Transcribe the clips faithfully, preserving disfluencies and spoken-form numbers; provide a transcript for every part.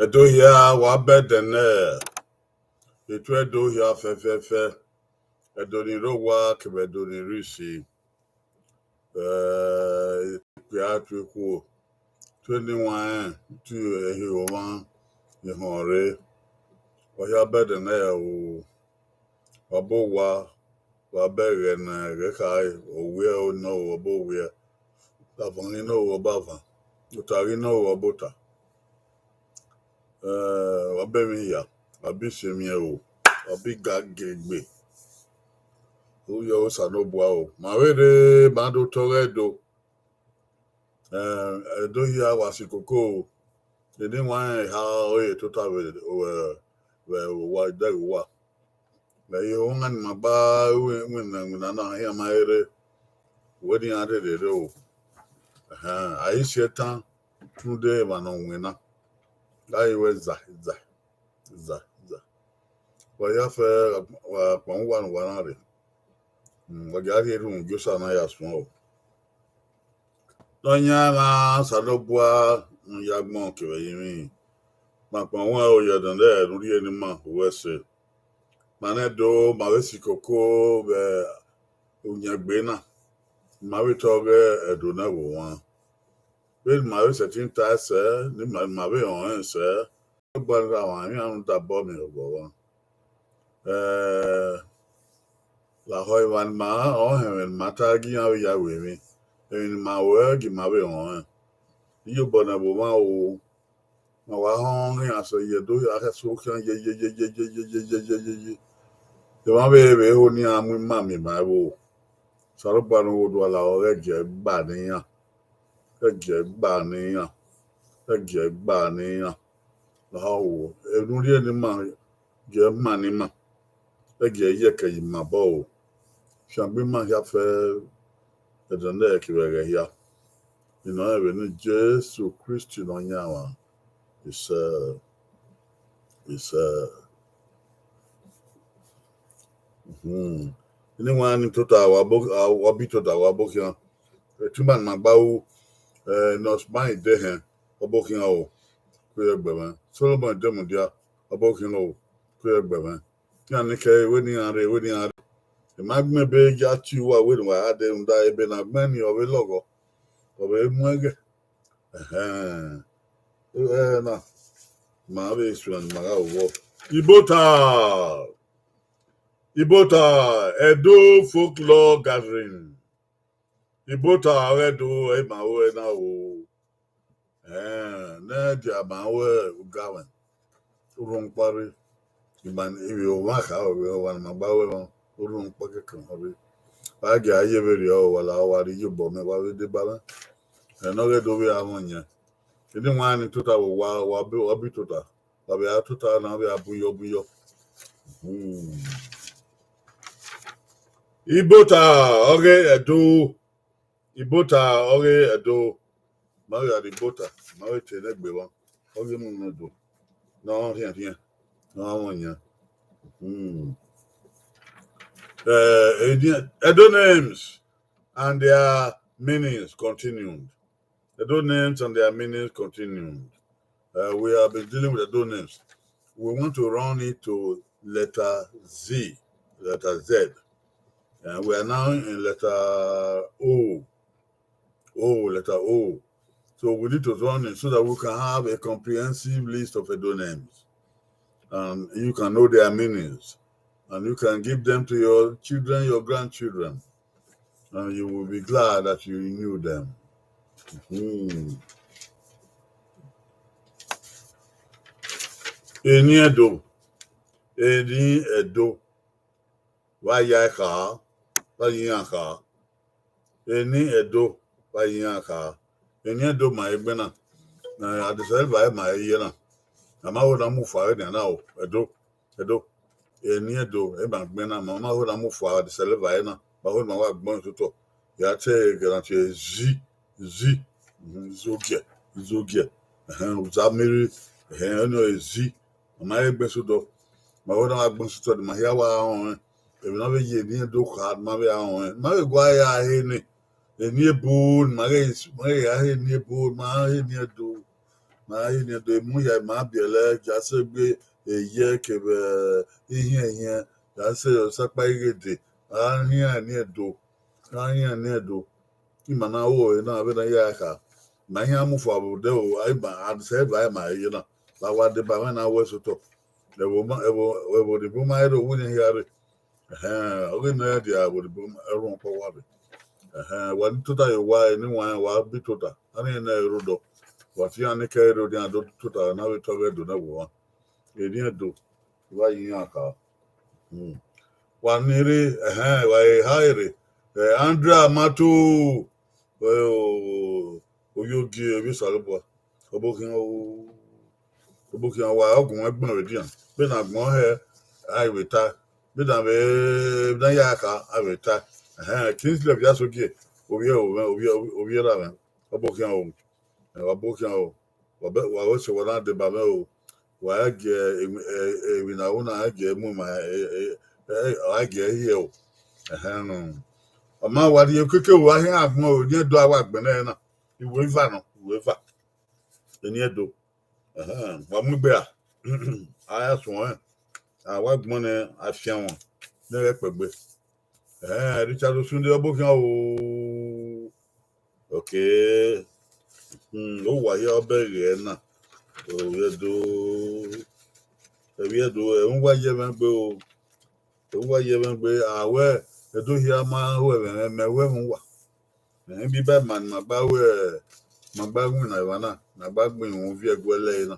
Ẹdo hia, wa bẹdẹ nẹ, etu Ẹdo hia fẹfẹfẹ, Ẹdo ni rre owa kevbe Ẹdo ni rre isi. Eh, ikpia tuekuo, tuẹ ne iwanrẹn, tuẹ ehe omwa, ehọn rre. Wa hia bẹdẹ nẹ o, wa bọ owa, wa bẹghe ne ẹghẹ khare, owiẹ ne ọ ru ọba owiẹ, avan ghi ne ọ ru ọba avan, ota ghi ne ọ ru ọba ota. Eh, wa bọ emwi hia, wa bọ isi emwi ẹvbo, wa bọ iga gie egbe. Ovbi Osanobua o, ma vbe rre ma do tọghe Ẹdo. Eh, Ẹdo hia wa si koko o. Eni iwanrẹn eha ọre tota vbe, vbe, vbe owa, idẹghe uwa. Vbe iran ni ma gba winna, winna na, iran ma rre, wẹ ne iran rherhe rre o. Ẹhẹn, a i si ẹtan rhunmwuda emwa ne ọ winna. A i wẹ za, za, za, za. Wa ya fẹ, wa kpọnmwẹ uwa ne uwa na rre. Mm, wa gia rhie erhunmwu gie Osa na ya suẹn o. Nọyaẹnmwa Osanobua, ne u ya agbọn kevbe ẹrinmwi, ma kpọnmwẹ uwa o, ye ẹdẹdẹ ne u rhie ne ima, uwẹ ẹse. Ma nẹ Ẹdo, ma vbe si koko vbe uyẹngbe na, ma vbe tọghe Ẹdo ne ẹvbo mwa. Vbene ma vbe sẹtin ta ẹsẹ, ne ima, ma vbe rẹn ọnrẹn sẹ, Osanobua ne Erha mwa, iran rhunmwuda obọ miẹn vbe ọghọ. Eh, lahọ emwa ne ima, ọ họn ẹmwẹ ne ima ta gie iran vbe ya ru emwi, emwi ne ima ruẹ gie ima vbe rẹn ọnrẹn. Iyobọ ne ẹvbo mwa o, ma wa họn iran sẹ ye Ẹdo, a khẹ so khian ye, ye, ye, ye, ye, ye, ye, ye, ye, ye, ye. Emwa vbe, vbe ho ne iran mu ima miẹn ima ẹvbo. Osanobua ne u do lahọ, ghẹ gie ẹre gba ne iran. Ghẹ gie ẹre gba ne iran. Ghẹ gie ẹre gba ne iran. Lahọ o, emwi ne u rhie ne ima, gie ẹre ma ne ima. Ghẹ gie ẹre ye ẹkẹ ye ima obọ o. Fiangbe ima hia fẹ, ẹdẹdẹ kevbe ẹghẹ hia. Ina rẹn vbe eni Jesu Kristi Nọyaẹnmwa. Isẹ, isẹ. Mhm. Eni iwanrẹn ni tota, wa bọ, wa bọ tota, wa bọ khian. Etu ima ne ima gba ru, eh, Nọsman Idehẹn, ọ bọ khian o, ku ye gbe mwẹ. Solomon Idemudia, ọ bọ khian o, ku ye gbe mwẹ. Iran ni kẹ, wẹ ne iran rre, wẹ ne iran rre. I ma gbẹn ebe ya tie uwa wẹ ne uwa gha dee rhunmwuda ebe ne a gbẹn ni ọ vbe lọghọ, ọ vbe mu ẹghẹ. Ẹhẹn. Ẹ na, ma vbe suẹn ne ima gha vwọ. Ibota! Ibota, Edo Folklore Gathering. Ibota ọghe Ẹdo, ẹ i ma ru ẹre na o. Ẹn, ne dia ma ru ugamwẹ, urhunmwukpa rre. Ima, ivbi ọmwa kha, ivbi ọmwa ne ima gba ru ẹmwẹ, urhunmwukpa kẹkan rre. A gia ye vberriọ, wa la, wa rrie iyobọ mẹ, wa vbe deba mwẹ. Ẹn, ne ọ ghẹ do vbe a mwẹ yan. Eni iwanrẹn ni tota vbe owa, wa bi, wa bi tota. Wa vbe a tota na, vbe a bun yọ, bun yọ. Hmm. Ibota ọghe Ẹdo. Ibota ọghe Ẹdo. Ma vbe a rrie Ibota, ma vbe te ne egbe vba. Ọghe mu ne Ẹdo. Ne ọ rhiẹnrhiẹn, ne ọ mwẹ yan. Hmm. Eh, Edo names and their meanings continued. Edo names and their meanings continued. Uh, we have been dealing with Edo names. We want to run it to letter Z, letter Z. And we are now in letter O. O, letter O. So we need to run it so that we can have a comprehensive list of Edo names. And you can know their meanings. And you can give them to your children, your grandchildren. And you will be glad that you knew them. Hmm. Eni Ẹdo. Eni Ẹdo. Vbe a ya ẹre kha, vbe a ya iran kha. Eni Ẹdo, vbe a ya iran kha. Eni Ẹdo ma egbe na. Na Adesẹlẹ vbe a ma ye na. A ma ho na mu fua vbe nian na o, Ẹdo, Ẹdo. Eni Ẹdo, e ma egbe na, ma ma ho na mu fua Adesẹlẹ vbe a na. Ma ho na wa gbọn tutu. Ya te ẹghẹ na tie zi, zi. Mhm, izogiẹ, izogiẹ. Ẹhẹn, uzamiri, ẹhẹn, ọnii ọre zi. A ma he gbẹn sẹ odọ. Ma ho na wa gbẹn sẹ otọ, ma hia wa rọnrẹn. Emwi ne ọ vbe ye ne irẹn do kha, ma vbe a rọnrẹn. Ma vbe gua ya he ne. Eni ebo, ma ghe, ma ghe ya he eni ebo, ma he eni Ẹdo, ma he eni Ẹdo, emu hia ma biẹlẹ, Jasegbe, Eyẹ kevbe Ihiẹn Ihiẹn, Jase, Osakpa Ighede, a rhian eni Ẹdo, a rhian eni Ẹdo. Ima na ru ẹre na vbene a ya kha, ma hia mu fua vbe odẹ o, a ima, a sẹ eva ma ye na, vbe a wa deba mwẹ na wẹ sotọ. Ẹvbo ma, ẹvbo, ẹvbo ni bu ma rre owu ni hia rre. Ẹhẹn, ọ ghi nọ ẹdia ẹvbo ni bu ẹrhuọnkọ wa rre. Ẹhẹn, wa ni tota ye owa, eni wa rẹn wa bi tota, a ni nẹ ẹre rre odọ. Wa tie iran ne kẹ ẹre rre odian do tota na vbe tọ ọghe Ẹdo nẹ vbe owa. Eni Ẹdo, wa ye iran kha. Hmm. Wa ni rre, ẹhẹn, wa eha rre. Eh, Andrea Mato, eh, o, Oyogie, ovbi Osanobua. Ọbokhian o, ọbokhian wa, ọ gu mwẹ gbọn vbe edian. Vbene a gbọn hẹ, a i vbe ta. Vbene a vbe, vbene a ya kha, a vbe ta. Ẹhẹn, Kingsley Oviasogie, ovbi ẹvbo mwẹ, ovbi, ovbi, ovbi erha mwẹ. Ọbokhian o, eh, ọbokhian o. Wa bẹ, wa wẹ sẹ wa na deba mwẹ o. Wa gie emwi, eh, emwi ne a ru na, a gie mu ima, eh, eh, eh, a gie hiẹ o. Ẹhẹn, ọ ma wa rhie keke, wa hia agbọn o, eni Ẹdo a wa gbẹnnẹ na. Iwe eva nọ, iwe eva. Eni Ẹdo. Ẹhẹn, wa mu egbe ra. A ya suẹn, a wa gbọn nẹ, a fian wọn, ne ghẹ kpẹgbe. Ẹhẹn, Richard Osunde, ọbokhian o. Okay. Hmm, owa hia ọbẹ ghẹ na. Ovbi Ẹdo, ovbi Ẹdo, ẹmwẹ uwa ye mwẹ gbe o. Ẹmwẹ uwa ye mwẹ gbe, a wẹ Ẹdo hia ma ho ẹmwẹ, mẹ wẹ ẹmwẹ uwa. Mẹ i biba ima ne ima gba wẹ, ma gba winna evba na, ne a gba gbẹn uhunmwu viẹ ẹguẹlẹ ẹre na.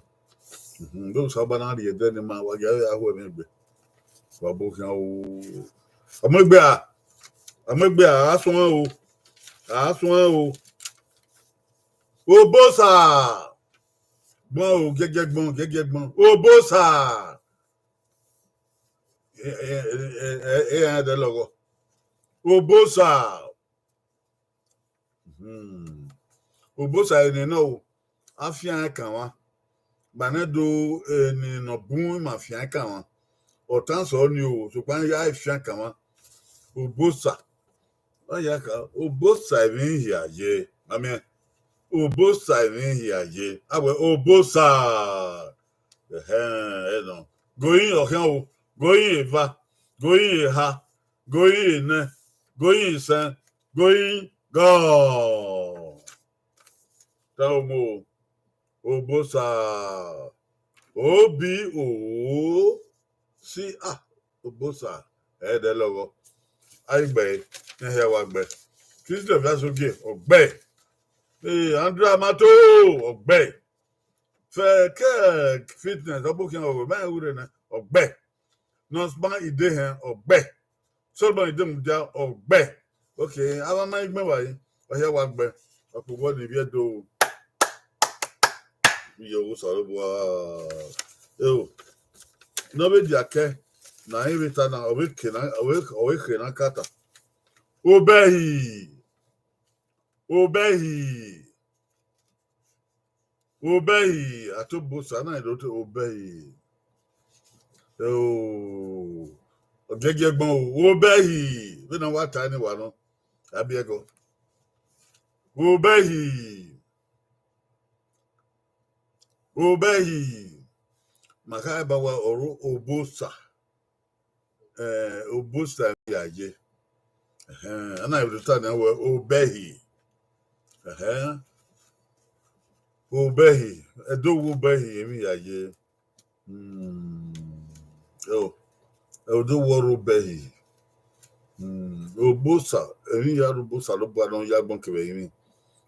Mhm, do Osanobua na rhie ẹdẹ ne ima, wa gia vbe a ho ẹmwẹ egbe. Wa ọbokhian o. A mu egbe a, a mu egbe a, a suẹn o, a suẹn o. Obosa. Gbọn o, giẹgiẹ gbọn, giẹgiẹ gbọn. Obosa. E, e, e, e, e, ẹdẹ lọghọ. Obosa. Hmm. Obosa eni nọ o, a fian ẹkan mwa. Gbanẹ do eni ne ọ bun ima fian ẹkan mwa. Ọ tan sẹ ọni o, sokpan ya fian ẹkan mwa. Obosa. Ọ ya ka, Obosa emwi hia ye. Ma miẹn. Obosa emwi hia ye. A wẹ Obosa. Ẹhẹn, ẹnọ. Goyin ọkhian o, goyin eva, goyin eha, goyin enẹ, goyin isẹn, goyin gọ. Ta omo, Obosa, O B O C A, Obosa, ẹdẹ lọghọ. A i gbe, ne hia wa gbe. Kingsley Oviasogie, ọ gbe. Eh, Andrea Mato, ọ gbe. Fẹkẹ Fitness, ọbokhian ọvbe, ma rẹn wẹ rre nẹ, ọ gbe. Nọsban Idehẹn, ọ gbe. Solomon Idemudia, ọ gbe. Okay, avbe ma i gbẹn vbe a, ọ hia wa gbe. Ọkpobọ ni vbiẹ do. Iye Osanobua. Eo. Ne ọ vbe dia kẹ, ne a i vbe ta na, ọ vbe ke na, ọ vbe, ọ vbe khe na kata. Obẹhi. Obẹhi. Obẹhi, a ta Obosa na, i do ta Obẹhi. Eo, ọ giẹgiẹ gbọn o, Obẹhi, vbene a wa ta ẹre ne wa nọ, a biẹ ẹgọ. Obẹhi. Obẹhi, ma kha ba wa ọre Obosa. Eh, Obosa ya ye. Ẹhẹn, a na vbe ta nian wẹ Obẹhi. Ẹhẹn. Obẹhi, Ẹdo wẹ Obẹhi emwi ya ye. Hmm. Eo, Ẹdo wẹ ọre Obẹhi. Hmm. Obosa, emwi ya rre Obosa, Osanobua ne ọ ya agbọn kevbe ẹrinmwi.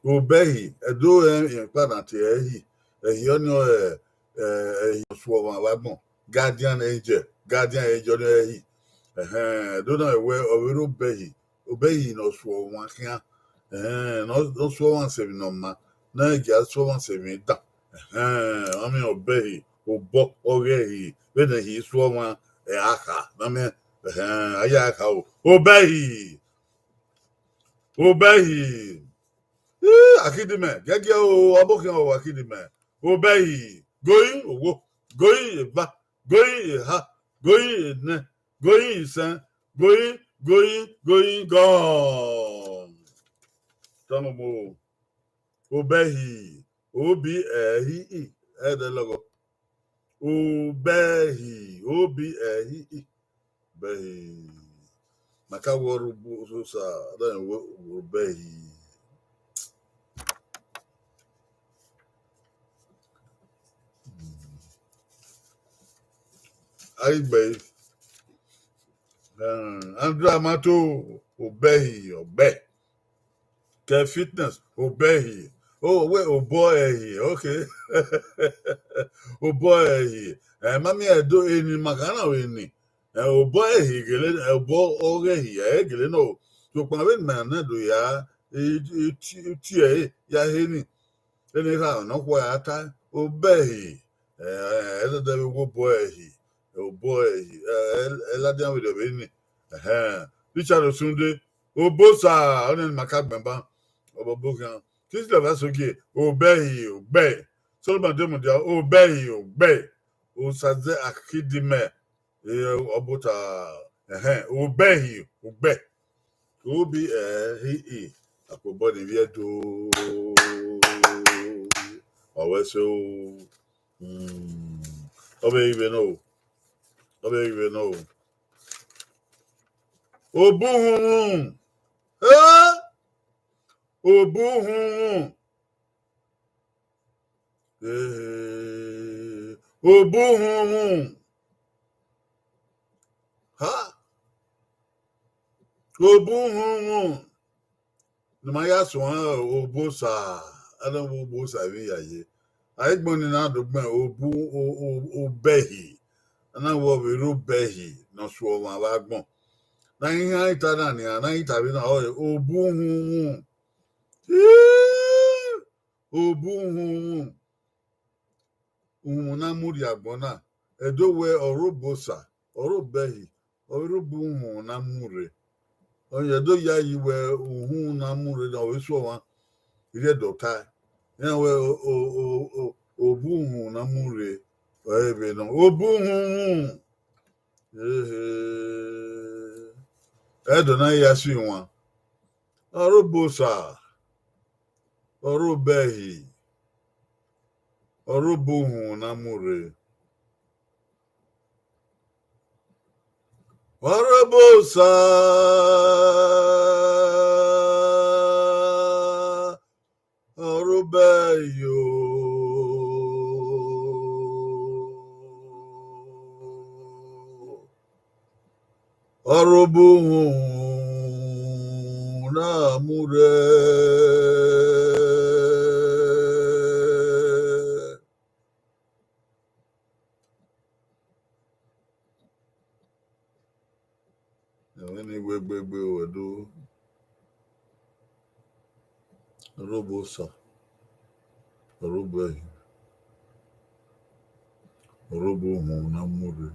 Obẹhi, Ẹdo rẹn ekpa na tie Ẹhi. Ẹhi ọnii ọre, eh, Ẹhi Osuọmwa vbe agbọn. Guardian angel, guardian angel ọnii ọre Ẹhi. Ẹhẹn, Ẹdo na wẹ ọ vbe rre Obẹhi. Obẹhi ne ọ suọ ọmwa khian. Ẹhẹn, ne ọ, ne ọ suọ ọmwa sẹ emwi ne ọ ma, ne ọ gia suọ ọmwa sẹ emwi dan. Ẹhẹn, ọ miẹn Obẹhi, obọ ọghe Ẹhi, vbene Ẹhi suọ ọmwa, ẹ, a kha, ne ọ miẹn, ẹhẹn, a ya kha o. Obẹhi. Obẹhi. Ih, Akidimẹ, giẹgiẹ o, ọbokhian o, Akidimẹ. Obẹhi, goyin owo, goyin eva, goyin eha, goyin enẹ, goyin isẹn, goyin, goyin, goyin gọn. Tọmọ mo. Obẹhi, O B E H I, ẹdẹ lọghọ. Obẹhi, O B E H I, obẹhi. Ma ka wẹ ọrhubu Osa, ọdọ rẹn wẹ obẹhi. Aigbe, Andrew Amato, obẹhi, ọgbẹ. Kẹ Fitness, obẹhi. O, wẹ obọ ẹhi, okay. Obọ ẹhi. Ẹ ma miẹn ẹdo eni, ma gha na eni. Ẹ, obọ ẹhi gele, ẹ, obọ ọghẹhi, ẹ gele nọ. Sokpan vbene ma na do ya, e, e, ti, ti ẹ, ya he ni. Eni kha nọ khua ya ta, obẹhi. Ẹ, ẹ, ẹ dẹdẹ vbe wẹ obọ ẹhi, obọ ẹhi. Ẹ, ẹ, ẹ ladian vberriọ vbe ni. Ẹhẹn. Richard Osunde, Obosa, ọnii ma ka gbẹn ban, ọbọbọ khian. Kingsley Ovasogie, obẹhi, ogbẹ. Solomon Demudia, obẹhi, ogbẹ. Osaze Akidimẹ, e, Ọbota, ẹhẹn, obẹhi, ogbẹ. O B E H I, akpobọ ni vbiẹ do. Ọwẹ so. Mm. Ọ vbe ghi vbe nọ o. Ọ vbe ghi vbe nọ o. Obuhunmwu. Eh? Obuhunmwu. Eh, obuhunmwu. Ha! Obuhunmwu. Ne ma ya suẹn Obosa, a na wẹ Obosa vbe iyaye. A i gbẹn ọnii na do gbẹn obu, o, o, obẹhi. A na wẹ ọ vbe rre obẹhi ne ọ suẹ ọmwa vbe agbọn. Ne a i han ita na nian, ne a i ta vbe na, ọ re obuhunmwu. Obuhunmwu. Uhunmwu na mu rrie agbọn na, ẹdẹ wẹ ọ rre Obosa, ọ rre obẹhi, ọ vbe rre obuhunmwu na mu rre. Ọ ya do yayi wẹ uhunmwu na mu rre, ọ vbe suẹ ọmwa, irhiẹ do tae. Iran wẹ o, o, o, o, obuhunmwu na mu rre, ọ re vbe nọ. Obuhunmwu. Ehe. Ẹdẹ na ya si wan. Ọ rre Obosa, ọ rre obẹhi, ọ rre obuhunmwu na mu rre. Ọ rre Obosa, ọ rre obẹhi o. Ọ rre obuhunmwu na mu rre. Ẹmwẹ ni wẹ gbegbe ruẹ do. Ọ rre Obosa, ọ rre obẹhi, ọ rre obuhunmwu na mu rre.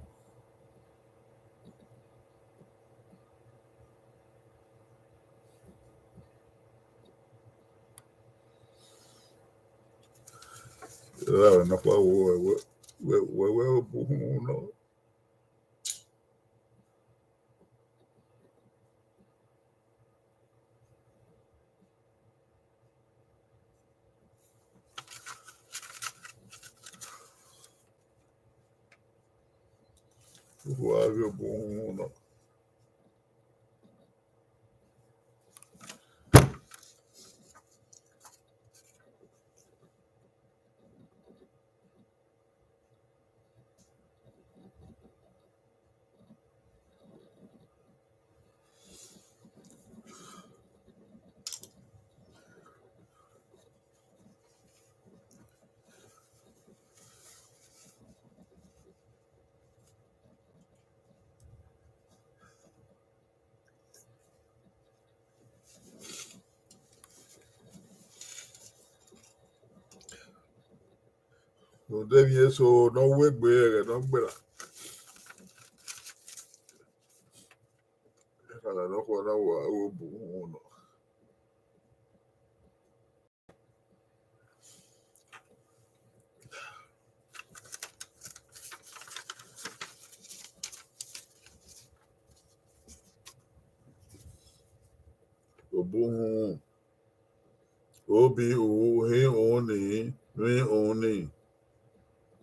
Erha nọkpa wo wẹ, wẹ, wẹ, wẹ obuhunmwu nọ. Uwa vbe obuhunmwu nọ. Rhunmwuda emwi eso ne ọ wu egbe ẹghẹ ne ọ gberra. Erha nọkpa na wa ru obuhunmwu nọ. Obuhunmwu. Obi u, hi u ni, vbi u ni,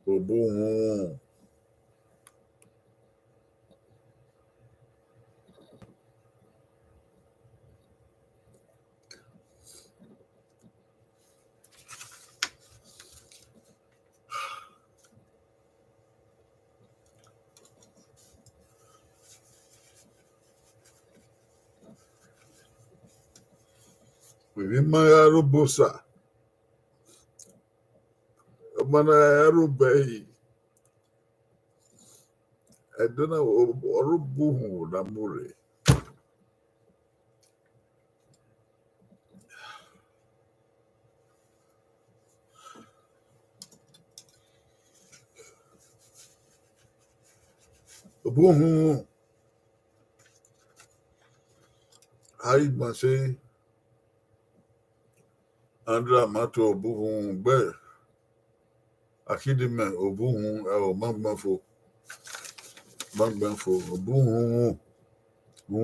obuhunmwu. Emwi ma ya rre obosa, ọ ma na ya rre obẹhi, ẹdẹ na ọ rre obuhunmwu na mu rre. Obuhunmwu, a i gban se Andrew Amato, obuhunmwu gbe Akidimẹ, obuhunmwu, ẹ, ọ ma gban fo, ma gban fo, obuhunmwu, wu.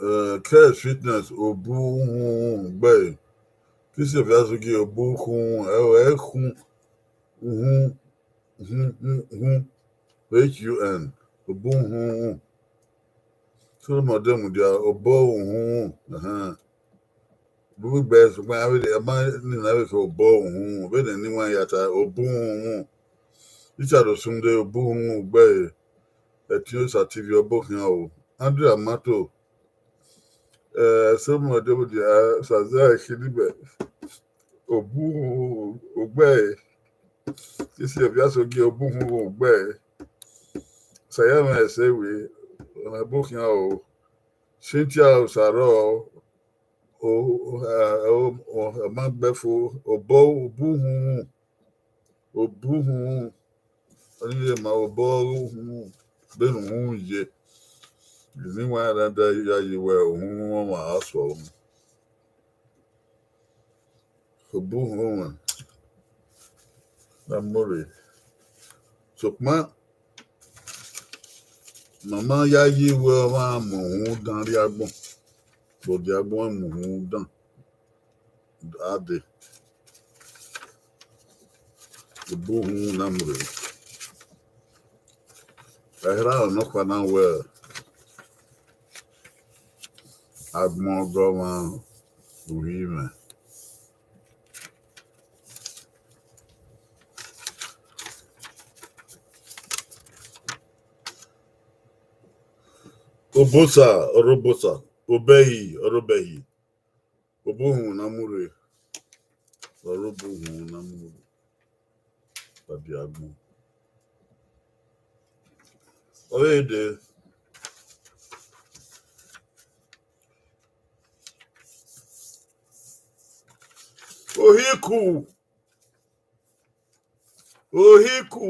Eh, Kes Fitness, obuhunmwu gbe Kisi Oviasogie, obuhunmwu, ẹ, ẹ khun, uhun, uhun, uhun, uhun, H U N, obuhunmwu. Solomon Demudia, obuhunmwu, ẹhẹn. Ugbẹn sokpan a vbe, a ma ni na vbe ke obuhunmwu, vbene ne I wan ya ta, obuhunmwu. Richard Osunde, obuhunmwu gbe Ẹtin Osa T V, ọbokhian o. Andrew Amato, eh, Solomon Demudia, Sazia Akidimẹ, obuhunmwu gbe Kisi Oviasogie, obuhunmwu gbe Sayama Ẹsewe, ọbokhian o. Cynthia Osaro, o, o, o, o, ọ ma gbe fo, obọ, obuhunmwu, obuhunmwu, ọni vbe ma obọ uhunmwu, vbene uhunmwu ye, eni wa rẹn da ya ye wẹ uhunmwu ọmwa a sọ unu. Obuhunmwu na mu rre. Sokpan, ma ma ya ye wẹ ọmwa mu uhunmwu dan rrie agbọn, vbe ọ dia agbọn mu uhunmwu dan, a dee. Obuhunmwu na mu rre. Ẹhra nọkpa na wẹ agbọn ọgọ ọmwa uhi mwẹ. Obosa, ọ rre obosa, obẹhi, ọ rre obẹhi. Obuhunmwu na mu rre, ọ rre obuhunmwu na mu rre, babiagbọn. Ọ vbe dee. Ohiku. Ohiku.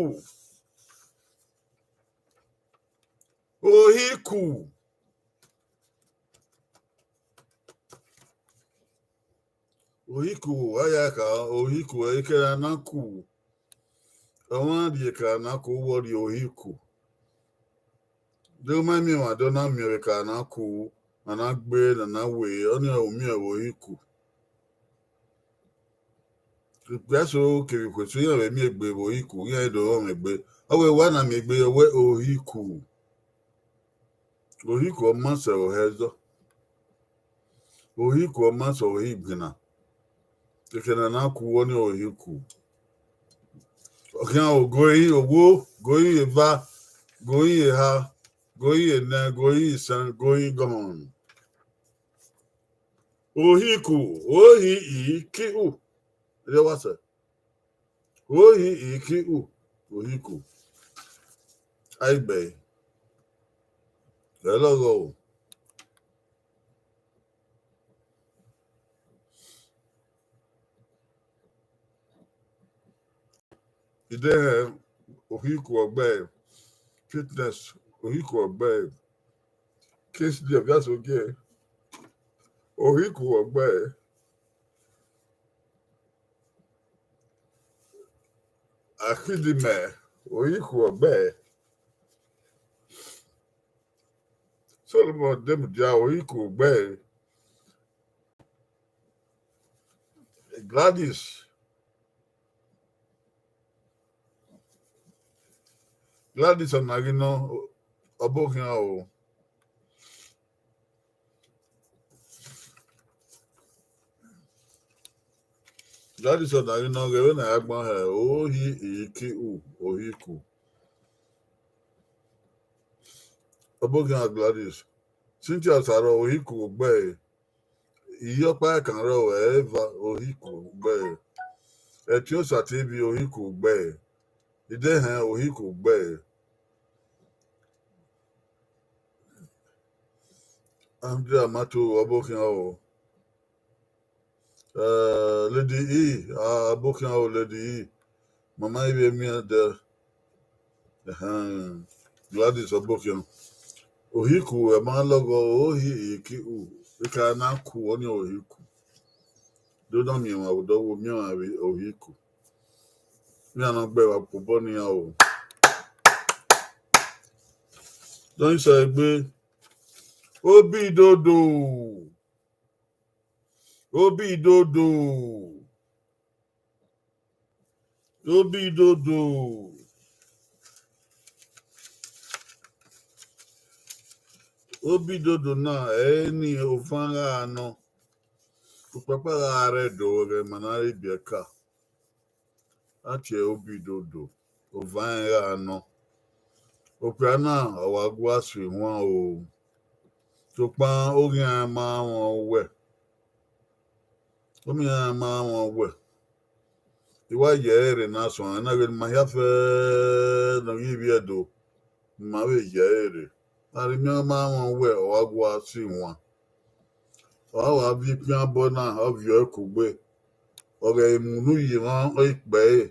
Ohiku. Ohiku, a ya kha, ohiku, ekẹre na ku. Ọmwa rhie ekẹre na ku, wẹ ọ rhie ohiku. De u ma miẹn emwa, de ọ na miẹn vbe ekẹre na ku, a na gbe, a na wẹ, ọnii u miẹn vbe ohiku. Ikpia eso kevbe ikhuo eso iran vbe miẹn egbe vbe ohiku, iran do rọnmwẹ egbe. Ọ wẹ wa na miẹn egbe, ọ wẹ ohiku. Ohiku ọ ma sẹ ọhẹ zọ. Ohiku ọ ma sẹ ọhẹ igbinna. Ekẹre na na ku, wẹ ọnii ohiku. Ọ khian ogoe, owo, goe eva, goe eha, goe enẹ, goe isan, goe igọmọ. Ohiku, ohi i ki u. Rhie wa sẹ. Ohi i ki u. Ohiku. Aigbe. Ẹ lọghọ o. Idẹhẹn, ohiku ọgbe, Fitness, ohiku ọgbe, Kingsley Obiasogie, ohiku ọgbe, Akidimẹ, ohiku ọgbe, Solomon Demudia, ohiku ọgbe, Gladys. Gladys Ọnaghinọ, ọbokhian o. Gladys Ọnaghinọ, ghẹ vbene a ya gbẹn hẹ, ohi iki u, ohi iku. Ọbokhian Gladys, Cynthia Osaro, ohi iku, ugbẹre. Iyọkpa ẹkan rrọọ, Eva, ohi iku, ugbẹre. Ẹtin Osa T V, ohi iku, ugbẹre. Idehẹn, ohi iku, ugbẹre. Andrea Mato, ọbokhian o. Eh, Lady E, ah, ọbokhian o, Lady E. Mama ivbe miẹn dẹ. Ẹhẹn, Gladys ọbokhian. Ohi iku, ẹ ma lọghọ, ohi iki u. Eka na ku ọni ohi iku. Do na miẹn emwa vbe odọ, wo miẹn emwa vbe ohi iku. Iran na gbe ẹvba kpo obọ ne iran o. Dọnisa egbe. Obidodo. Obidodo. Obidodo. Obidodo na, ẹ i re ne ovan gha nọ. Ukpakpa gha rre do vbe ma na rre ibiẹka. A tie Obidodo, ovan rẹn gha nọ. Okpia na, ọ wa gua sẹ ihuan o. Sokpan oghian ma mwẹ uwẹ. Oghian ma mwẹ uwẹ. I wa ye ẹre rre na suẹn, na vbe ma hia fẹ ne ọ ghi vbiẹ do, ma vbe ye ẹre rre. A rhie miẹn ma mwẹ uwẹ, ọ wa gua sẹ ihuan. Ọ wa viọ ikpian obọ na, ọ viọ ẹre kugbe. Ọ ghẹ mu unu ye emwa, ọ i kpẹ ẹre,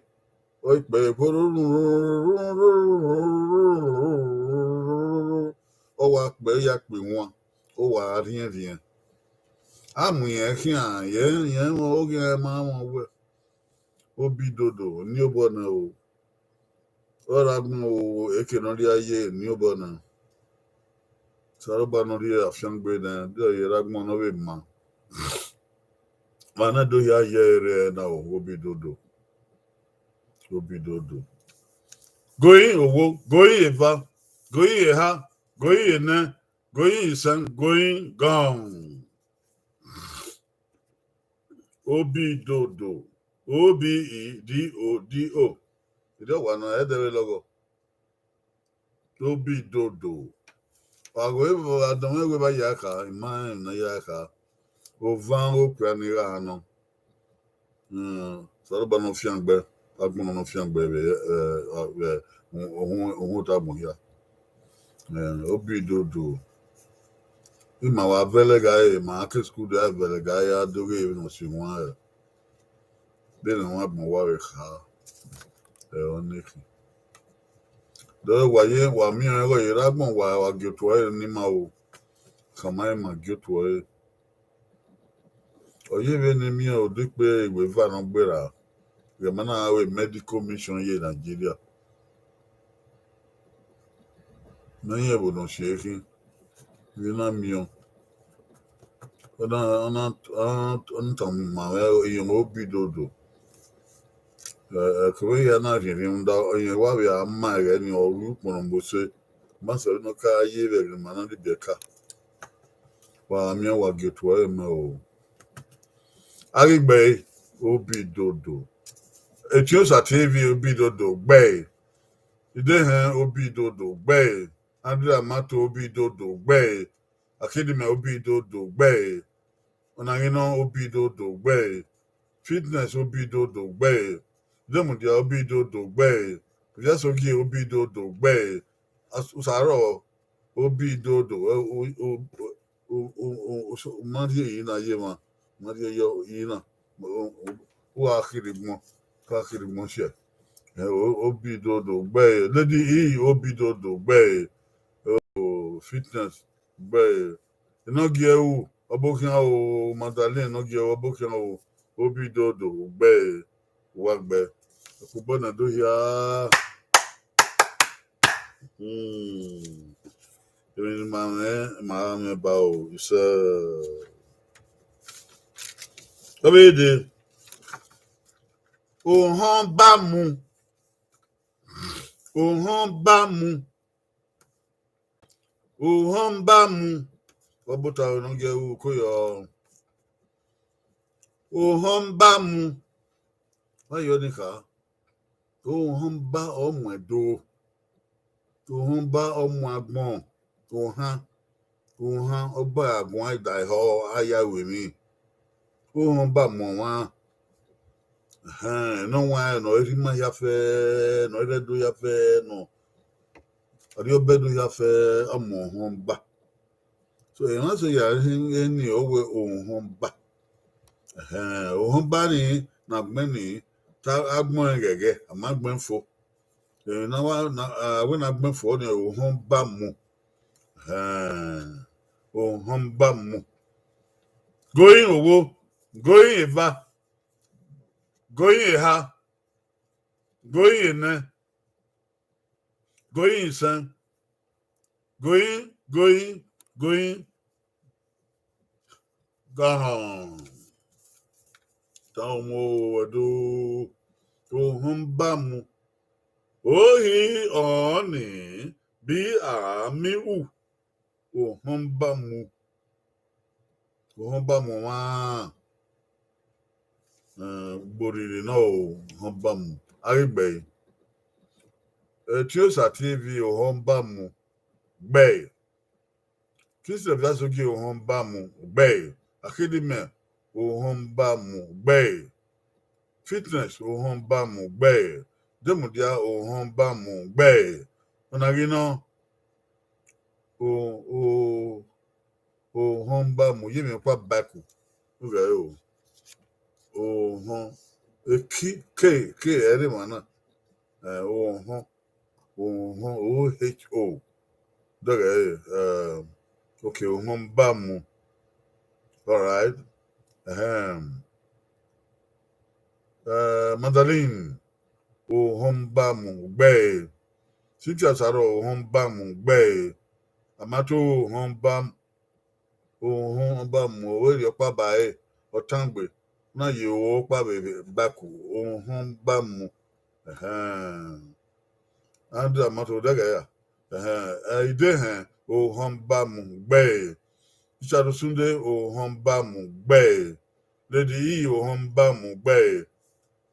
ọ i kpẹ ẹre, ọ wa kpẹ ẹre ya kpe ihuan, ọ wa rhiẹnrhiẹn. A mu irẹn khian, irẹn, irẹn mwẹ oghian ma mwẹ uwẹ. Obidodo, eni obọ nẹ o. Ọ rre agbọn o, eke ne ọ rhia ye eni obọ nẹ. Osanobua ne ọ rhie afiangbe nẹ, de ọ ye rre agbọn ne ọ vbe ma. Wa na do hia ye ẹre na o, Obidodo. Obidodo. Goi owo, goi eva, goi eha, goi enẹ, goi isẹn, goi gọn. Obidodo. O B I D O D O. Ide ọwa na, ẹdẹ vbe lọghọ. Obidodo. Wa ghe vbe adọnmwẹ wẹ vba ya kha, ima rẹn ne ya kha. Ovan okpia ni gha nọ. Hmm, Osanobua ne ọ fiangbe, agbọn ne ọ fiangbe vbe, eh, eh, ohun, ohun ota agbọn hia. Eh, Obidodo. Ima wa vẹlẹ gha re, ma ke school do a vẹlẹ gha re, a do ghe vbene ọ si wan re. Vbene ọ wan agbọn wa vbe kha, ẹ, ọ nekhin. Dọrọ wa ye, wa miẹn ọnrẹn ghe ọ ye rre agbọn, wa, wa gie otuẹ ẹre ne ima ru, khama ima gie otuẹ ẹre. Ọ ye vbene I miẹn odekpe iweva ne ọ gberra, ghẹ ma na gha ru medical mission ye Nigeria. Ne ọ rẹn ẹvbo ne ọ si ẹre khin, vbe na miẹn ọẹn. Ọ na, ọ na, ọ na, ọ na tama ima mwẹ, irẹn Obidodo. Ẹ, ẹkẹvbe hia na rhiẹnrhiẹn rhunmwuda irẹn wa vbe a ma ẹghẹ ni ọ ru ukpọn ne ọ mose. Ma sẹ vbene ọ ka ye vbe ẹghẹ ne ima na rhie ibiẹka. Wa miẹn, wa gie otuẹ ẹre mẹ o. A ghi gbe ẹre, Obidodo. Etiosa T V, Obidodo, gbe ẹre. Idehẹn, Obidodo, gbe ẹre. Andrew Amato, Obidodo, gbe ẹre. Akidimẹ, Obidodo, gbe ẹre. Ọnaghinọ, Obidodo, gbe ẹre. Fitness, Obidodo, gbe ẹre. Demudia, Obidodo, gbe ẹre. Viasogie, Obidodo, gbe ẹre. As-, Usarọ, Obidodo, o, o, o, o, o, o, so, u ma rhie iyi na ye emwa, u ma rhie yọ iyi na, o, o, u gha khirhi gbọn, u gha khirhi gbọn siẹ. Ẹ, o, Obidodo, gbe ẹre. Lady E, Obidodo, gbe ẹre. O, Fitness, gbe ẹre. Enogie ru, ọbokhian o, Magdalene, enogie ru, ọbokhian o, Obidodo, gbe ẹre. Wa gbe. Ẹkpo obọ na do hia. Hmm. Emwi ne ima mwẹ, ma gha mwẹ ba o, isẹ. Ọ vbe dee, Ohọn ba mu. Ohọn ba mu. Ohọn ba mu. Ọbota ne ọ gie ru ko yọ. Ohọn ba mu. Wa yọ ni kha. Ohọn ba ọ mu ẹdo. Ohọn ba ọ mu agbọn. Ohan. Ohan ọba agbọn a da ehọ a ya ru emwi. Ohọn ba mu ọmwa. Ẹhẹn, ne ọ wan ne ọ rhie ima hia fẹ, ne ọ rhie ẹdo hia fẹ, ne ọ rhie ọbẹdo hia fẹ, ọ mu ohọn ba. So, emwa so ya rhie ni ọ wẹ ohọn ba. Ẹhẹn, ohọn ba ni, ne agbọn ni, te agbọn rẹn ghẹghẹ, a ma gbẹn fo. Emwi ne a wa, ne a wẹ ne agbọn fo ni ohọn ba mu. Ẹhẹn, ohọn ba mu. Going owo, going eva, going eha, going enẹ, going isẹn, going, going, going, gahọn. Tama mu ẹdo, ohọn ba mu. Ohi ọni bi a mi u, ohọn ba mu. Ohọn ba mu ọmwa. Eh, gborrirri nọ, ohọn ba mu. A ghi gbe ẹre. Etiosa T V, ohọn ba mu. Gbe ẹre. Christian Viasogie, ohọn ba mu. Gbe ẹre. Akhidimẹ, ohọn ba mu. Gbe ẹre. Fitness, ohọn ba mu. Gbe ẹre. Demudia, ohọn ba mu. Gbe ẹre. Ọna ghi nọ, o, o, ohọn ba mu, ye emwi ọkpa baku. Ughẹ o. Ohọn, eki, ke, ke, ẹre emwa na. Eh, ohọn, ohọn, O H O. Dọghẹ, eh, okay, ohọn ba mu. All right. Ahem. Eh, Magdalene, ohọn ba mu, gbe ẹre. Cynthia Sarọ, ohọn ba mu, gbe ẹre. Amato, ohọn ba mu. Ohọn ba mu, ọ vbe rhie ọkpa ba ẹre, ọ tangbe, na ye ru ọkpa vbe baku, ohọn ba mu. Ẹhẹn. Andrew Amato, dẹghẹ ya. Ẹhẹn, Idehẹn, ohọn ba mu, gbe ẹre. Richard Osunde, ohọn ba mu, gbe ẹre. Lady E, ohọn ba mu, gbe ẹre.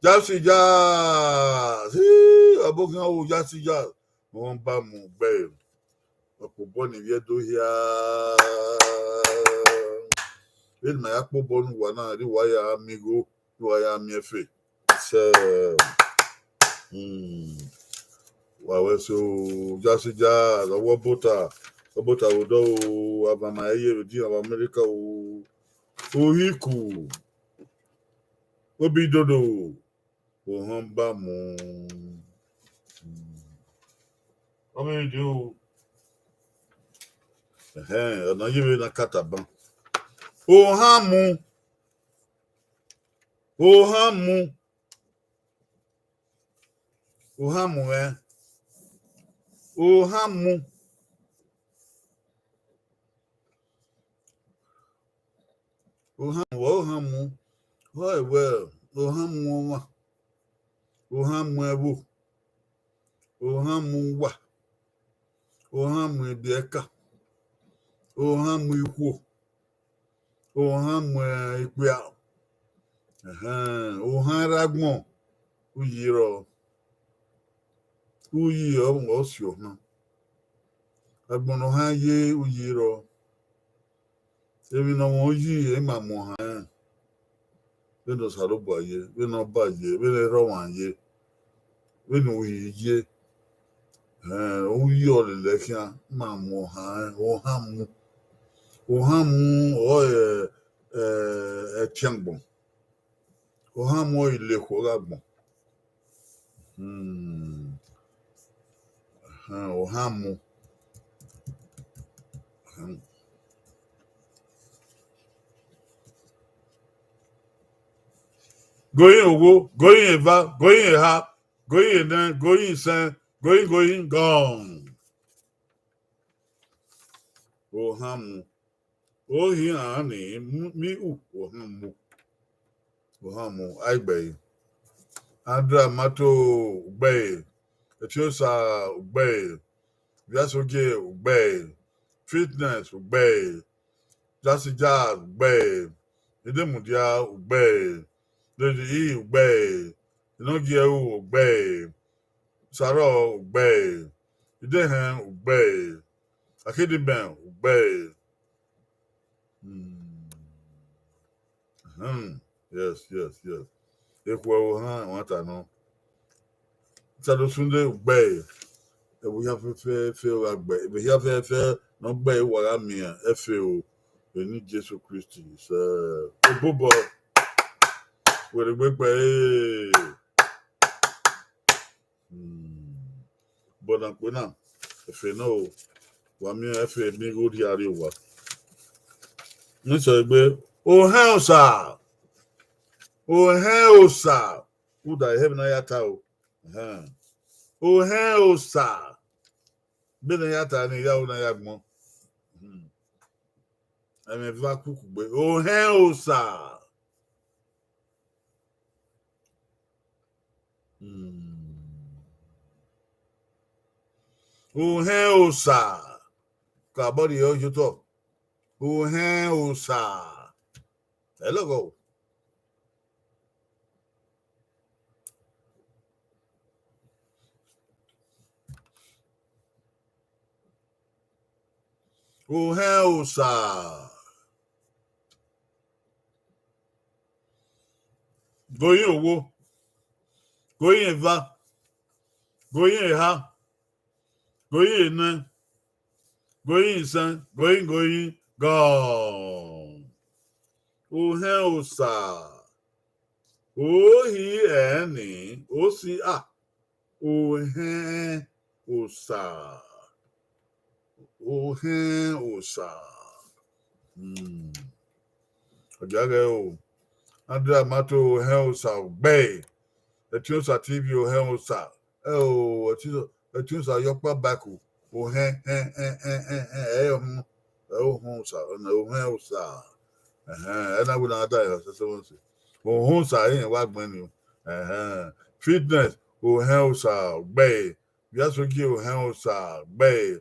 Jasi Jazz, hii, ọbokhian ru Jasi Jazz, ohọn ba mu, gbe ẹre. Ọkpobọ ni vbiẹ do hia. Vbene ma ya kpobọ ne uwa na, erriọ uwa ya miẹn igho, erriọ uwa ya miẹn efe. Sẹ, hmm, wa wẹ so, Jasi Jazz, ọwọ Ọbota, Ọbota vbe odọ o, avama ẹre ye vbe edian vbe America o, Ohiku, Obidodo, ohọn ba mu. Ọ vbe rhie o. Ẹhẹn, ọna ye vbe na kata ban. Ohọn mu. Ohọn mu. Ohọn mu ẹ. Ohọn mu. Ohọn mu, ohọn mu. Ọ wẹ, ohọn mu ọmwa. Ohọn mu ẹvbo. Ohọn mu uwa. Ohọn mu ibiẹka. Ohọn mu ikhuo. Ohọn mu ikpia. Ẹhẹn, ohọn rre agbọn, uyi rrọọ. Uyi ọ, ọ si ohọn. Agbọn ne ohọn ye, uyi rrọọ. Emwi ne ọ mwẹ uyi, ẹ i ma mu ohọn rẹn. Vbene Osanobua ye, vbene Ọba ye, vbene Erhọmwa ye, vbene Uhi ye. Ẹhẹn, uyi ọ lele khian, ma mu ohọn rẹn, ohọn mu. Ohọn mu ọre, eh, ẹtin agbọn. Ohọn mu ọre ilekhuo gha gbọn. Hmm. Ahan, ohọn mu. Ahan. Going owo, going eva, going eha, going enẹ, going isẹn, going, going, gone. Ohọn mu. Ohian ni, mi u, ohọn mu. Ohọn mu, a i gbe ẹre. Andrew Amato, ugbẹe. Etiosa, ugbẹe. Viasogie, ugbẹe. Fitness, ugbẹe. Jazzy Jazz, ugbẹe. Idemudia, ugbẹe. Lady E, ugbẹe. Inogie Ru, ugbẹe. Sarọ, ugbẹe. Idehẹn, ugbẹe. Akhidimẹ, ugbẹe. Hmm. Hmm. Yes, yes, yes. Ekhue ohan ẹmwata nọ. Sadosunde, ugbẹe. Ẹvbo hia fẹfẹfẹ ọ gha gbe, ẹvbo hia fẹfẹfẹ ne ọ gbe, wa gha miẹn ẹfe o, vbe eni Jesu Kristi. Sẹ, obobọ, wẹ rre egbe kpẹre. Hmm. But na kpe na, ẹfe nọ o, wa miẹn ẹfe ne igho rhia rrie owa. Ne sẹ egbe, Ohẹn Osa, Ohẹn Osa, uda ẹhẹ vbe na ya ta o. Ẹhẹn. Ohẹn Osa, vbe na ya ta ne ya o na ya gbọn. Hmm. Ẹmwẹ eva kukugbe, Ohẹn Osa. Hmm. Ohẹn Osa. Ka bọrriẹ ọ ye otọ. Ohẹn Osa. Ẹ lọghọ o. Ohẹn Osa. Goyin owo, goyin eva, goyin eha, goyin enẹ, goyin isẹn, goyin, goyin, gọọ. Ohẹn Osa. Ohi ẹnrẹn ni, osi a. Ohẹn Osa. Ohẹn Osa. Hmm. Ọ gia ghẹ o. Andrew Amato, Ohẹn Osa ugbẹe. Etiosa T V, Ohẹn Osa. Ẹ o, Etiosa, Etiosa yọ ọkpa baku. Ohẹn, hẹn, hẹn, hẹn, hẹn, hẹn, ẹ i họn, ẹ i họn Osa, Ohẹn Osa. Ẹhẹn, ẹ na wẹ ne a da ẹre sẹsẹ vbọ sẹ. Ohẹn Osa, irẹn wa gbẹn ni o. Ẹhẹn, Fitness, Ohẹn Osa ugbẹe. Viasogie, Ohẹn Osa ugbẹe.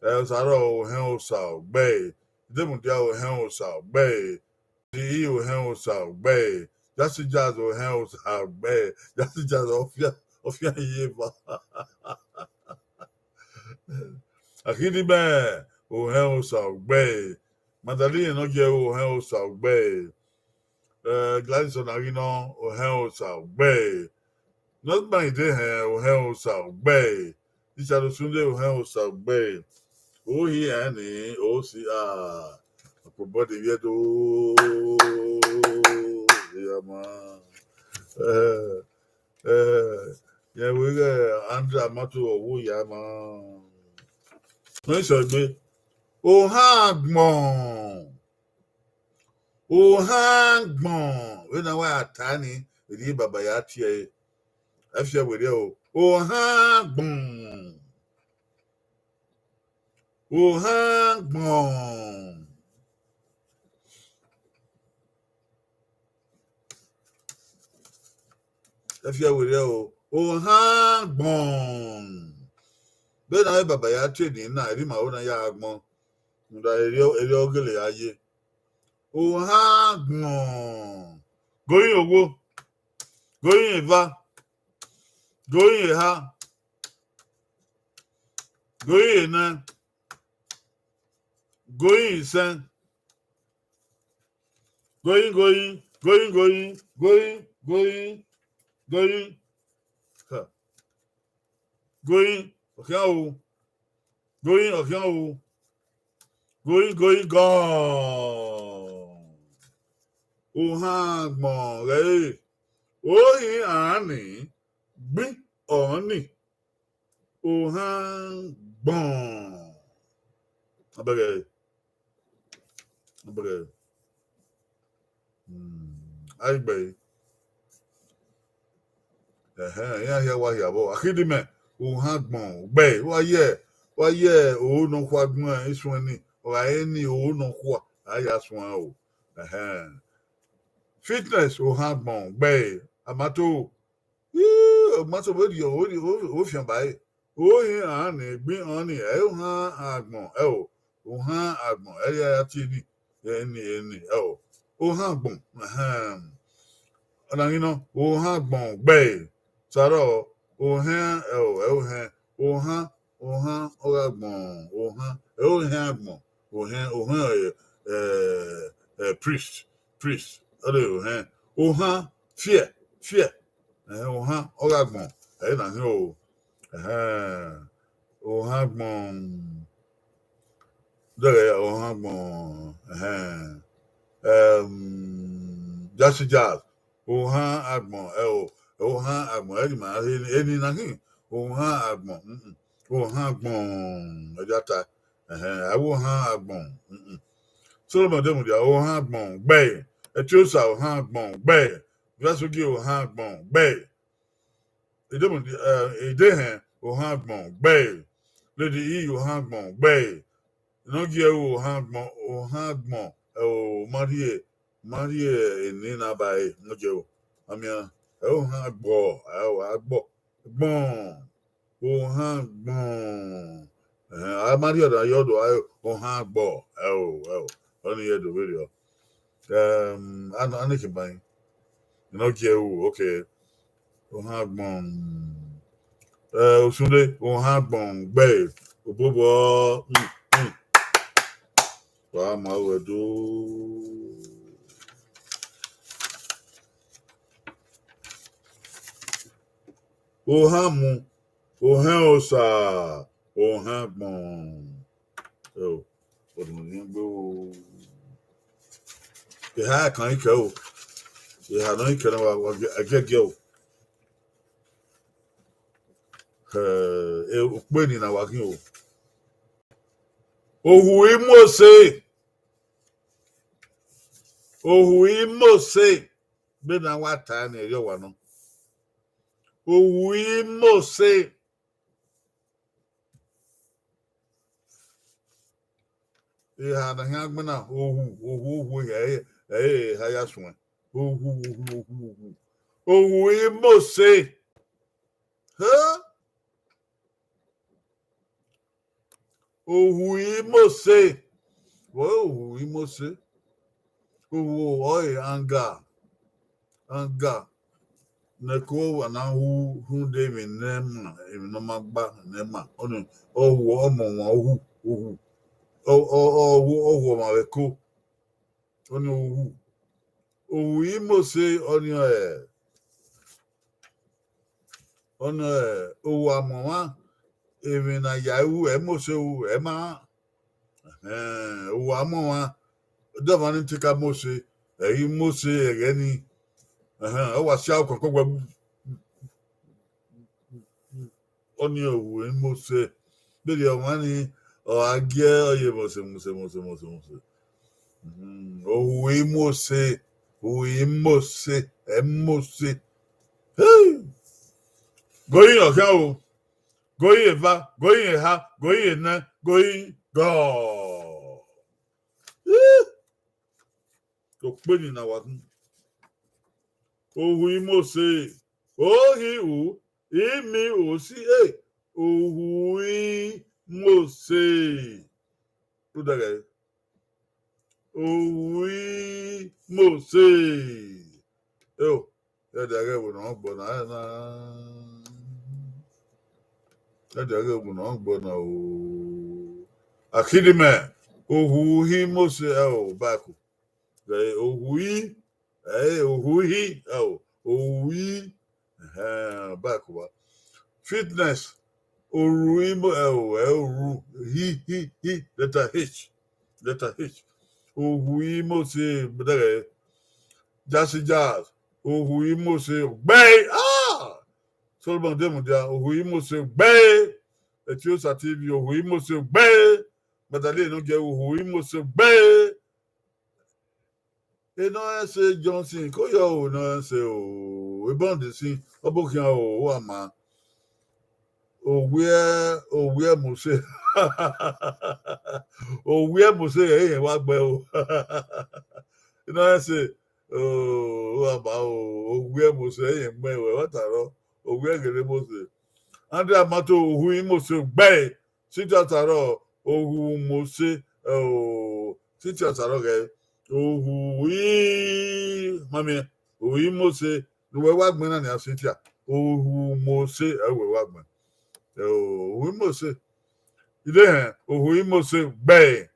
Ẹ, Osarọ, Ohẹn Osa ugbẹe. Idemudia, Ohẹn Osa ugbẹe. Di Ohẹn Osa ugbẹe. Jazzy Jazz, Ohẹn Osa ugbẹe. Jazzy Jazz, ọfian, ọfian iye eva. Akhidimẹ, Ohẹn Osa ugbẹe. Magdalene Inogie, Ohẹn Osa ugbẹe. Eh, Gladys Ọnaghinọ, Ohẹn Osa ugbẹe. Nọtban Idehẹn, Ohẹn Osa ugbẹe. Richard Osunde, Ohẹn Osa ugbẹe. Ohi ẹnrẹn ni, osi a. Ọkpobọ de vbiẹ do. Iya ma. Eh, eh, yẹn vbe ighẹ Andrew Amato ọvbo ya ma. Nọ i sẹ egbe, Ohẹn Agbọn. Ohẹn Agbọn. Vbene a wa ya ta ni, erriọ baba ya tie ẹre. Ẹ fiẹ werriẹ o. Ohẹn Agbọn. Ohẹn Agbọn. Ẹ fiẹ werriẹ o. Ohẹn Agbọn. Vbene avbe baba ya tie ni na, erriọ ima ho na ya agbọn. Rhunmwuda erriọ, erriọ ọ gele gha ye. Ohẹn Agbọn. Goyin owo. Goyin eva. Goyin eha. Goyin enẹ. Goyin isẹn. Goyin, goyin, goyin, goyin, goyin, goyin, goyin. Ha. Goyin, ọkhian o. Goyin, ọkhian o. Goyin, goyin, gọọ. Ohẹn Agbọn ghẹ re. Ohi ẹnrẹn ni, gbin ọnrẹn ni. Ohẹn Agbọn. Abẹgẹ. Abẹgẹ. Hmm. Aigbe. Ẹhẹn, iran hia wa hia vbọ. Akhidimẹ, Ohẹn Agbọn, ugbẹe, wa ye, wa ye oro nọkhua gbẹn isuẹn ni, ọ gha re ni oro nọkhua, a ya suẹn o. Ẹhẹn. Fitness, Ohẹn Agbọn, ugbẹe, Amato, ọ ma sẹ vbe rhie, ọ vbe rhie, ọ vbe fian ba ẹre. Ohin a ni gbin ọnii, ẹ i ohan agbọn, ẹ o, ohan agbọn, ẹ i ya tie ni, eni, eni, ẹ o, ohan agbọn, ẹhẹn. Ọna ghi nọ, ohan agbọn gbe ẹre, sarọ, ohẹn, ẹ o, ẹ ohẹn, ohan, ohan, ọ gha gbọn, ohan, ẹ ohẹn agbọn, ohẹn, ohẹn, ẹ, ẹ, ẹ, priest, priest, ọ de ohẹn, ohan, fear, fear, ẹhẹn, ohan, ọ gha gbọn, ẹ i na hin o, ẹhẹn, ohan agbọn, dẹghẹ ohan agbọn, ẹhẹn, ẹm, Jasi Jazz, ohan agbọn, ẹ o, ohan agbọn, ẹ i ma he eni na hin, ohan agbọn, mm, mm, ohan agbọn, ẹ i ya ta, ẹhẹn, a i vbe ohan agbọn, mm, mm. Solomon de mudia, ohan agbọn gbe ẹre, Etiosa, ohan agbọn gbe ẹre, Vasugi, ohan agbọn gbe ẹre. Edemu, eh, Edehẹn, ohan agbọn gbe ẹre. Lady E, ohan agbọn gbe ẹre. Nọgiẹru, ohan agbọn, ohan agbọn, ẹ o, ma rhie, ma rhie eni na ba ẹre, Nọgiẹru. Amian, ẹ ohan agbọ, ẹ o, agbọ, gbọn, ohan agbọn. Ẹhẹn, a ma rhie ọna ye ọdọ, ẹ o, ohan agbọ, ẹ o, ẹ o, ọnii ye do vberriọ. Ẹm, a, a nọ khin ban, Nọgiẹru, okay. Ohan agbọn, ẹ, Osunle, ohan agbọn gbe ẹre, obobọ, mm, mm. Wa ma ruẹ do. Ohan mu, ohẹn osa, ohan agbọn. Ẹ o, ọdun ni gbe o. Eha kan ikẹ o. Eha nọ ikẹ na wa, wa giẹ, a giẹ giẹ o. Ẹ, e, ukpe ni na wa ghin o. Ohu i Mose. Ohu i Mose. Vbene a wa ta ẹre ne erriọ wa nọ. Ohu i Mose. Eha na khian gbẹn na, ohu, ohu, ohu, ẹ, ẹ, eha ya suẹn. Ohu, ohu, ohu, ohu. Ohu i Mose. Hẹ? Ohu i Mose. Vbọ ohu i Mose? Ohu ọre anga. Anga. Ne ẹko na hu rhunmwuda emwi ne ma, emwi ne ọ ma gba ne ma. Ọnii, ohu ọmọ wan ohu, ohu. Ọ, ọ, ọ, ohu, ohu ọmwa vbe ẹko. Ọnii ohu. Ohu i Mose, ọnii, ẹ, ọnii, ẹ, ohu amọmwa, emwi ne a ya ru, ẹ i Mose ru, ẹ i ma. Ẹhẹn, ohu amọmwa, dọmwa ni teka Mose, ẹ i Mose ẹghẹ ni. Ẹhẹn, ọ wa si aro kọnkọn wẹ, ọnii ohu i Mose. Vbene ọmwa ni, ọ gha gie ọ ye Mose, Mose, Mose, Mose, Mose. Mm, ohu i Mose, ohu i Mose, ẹ i Mose. Hey! Goyin ọkhian o, goyin eva, goyin eha, goyin enẹ, goyin God. Ih! Okpe ni na wa khin. Ohu i Mose, ohi u, I mi o si e, ohu i Mose. Rhunmwuda ghẹ, ohu i Mose. Eo, ẹdẹ a ghẹ vbe nọ gbọ na, ẹ na. Ẹdẹ a ghẹ vbe nọ gbọ na o. Akhidimẹ, ohu i Mose, ẹ o, baku. Ẹ, ohu i, ẹ, ohu i, ẹ o, ohu i, ẹhẹn, back wa. Fitness, ohu i Mo-, ẹ o, ẹ ohu, hi, hi, hi, letter H, letter H. Ohu i Mose, dẹghẹ, Jazzy Jazz, ohu i Mose, gbẹe, ah! Solomon Demudia, ohu i Mose, gbẹe. Etiosa T V, ohu i Mose, gbẹe. Magdalene Ogie, ohu i Mose, gbẹe. Enọrẹnse Johnson, ko yọ o, Enọrẹnse o, ebọnde sin, ọ bọ khian o, wa ma. Owiẹ, owiẹ Mose. Owiẹ Mose, ẹre wa gbe o. Enọrẹnse, o, wa ma o, owiẹ Mose, ẹre gbe wẹ, wa ta rọ. Ovbi ẹghẹ ne Mose. Andrea Mato, ohu i Mose gbe. Cynthia Sarọ, ohu Mose, o, Cynthia Sarọ ghẹ, ohu i, ma miẹn, ohu i Mose, ne uwẹ wa gbẹn na nian Cynthia, ohu Mose, ẹ wẹ wa gbẹn. Ohu i Mose. Idehẹn, ohu i Mose gbe.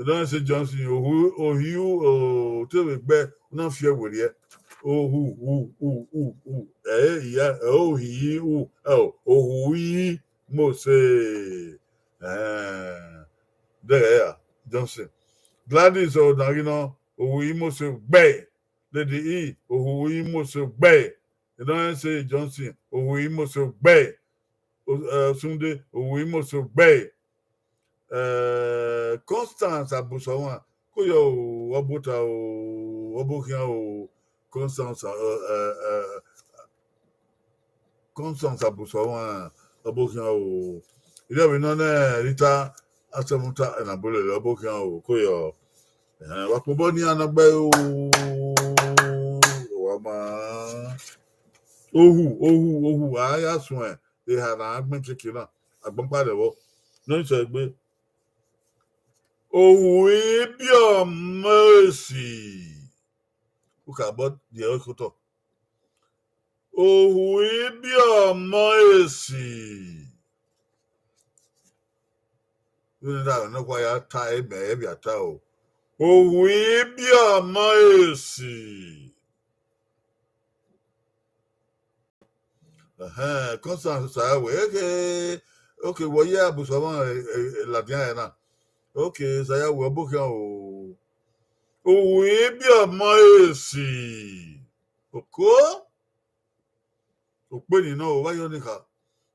Edọnse Johnson, ohu, ohiu, o, te vbe gbe, u na fi ẹre werriẹ. Ohu, u, u, u, u, ẹ, iya, ẹ, ohi, u, ẹ, o, ohu i Mose. Ẹn, dẹghẹ ya, Johnson. Gladys, ọ na ghi nọ, ohu i Mose gbe. Lady E, ohu i Mose gbe. Edọnse Johnson, ohu i Mose gbe. O-, eh, Sunday, ohu i Mose gbe. Eh, Constance Abusọmwa, ko yọ o, ọbota o, ọbokhian o, Constance, eh, eh, eh, Constance Abusọmwa, ọbokhian o. Irẹvbe nọ nẹ Rita Asẹmuta Ẹnabolele, ọbokhian o, ko yọ. Eh, wa kpobọ nian na gbe o, wa ma. Ohu, ohu, ohu, a ya suẹn, eha na gbẹn keke na, agbọn kpa rẹ vbọ. Ne ọ sẹ egbe. Ohu ibiọmọ esi. U ka bọ die ẹre khotọ. Ohu ibiọmọ esi. Vbene da ne ọkpa ya ta, emẹ ẹ vbe a ta o. Ohu ibiọmọ esi. Ẹhẹn, Constance sa wẹ, okay, okay, wẹ ye Abusọmwa, eh, eh, ladian ẹre na. Okay, sa ya wẹ ọbokhian o. Ohu ibiọmọ esi. Oko? Okpeni nọ, ovba yọ ni kha.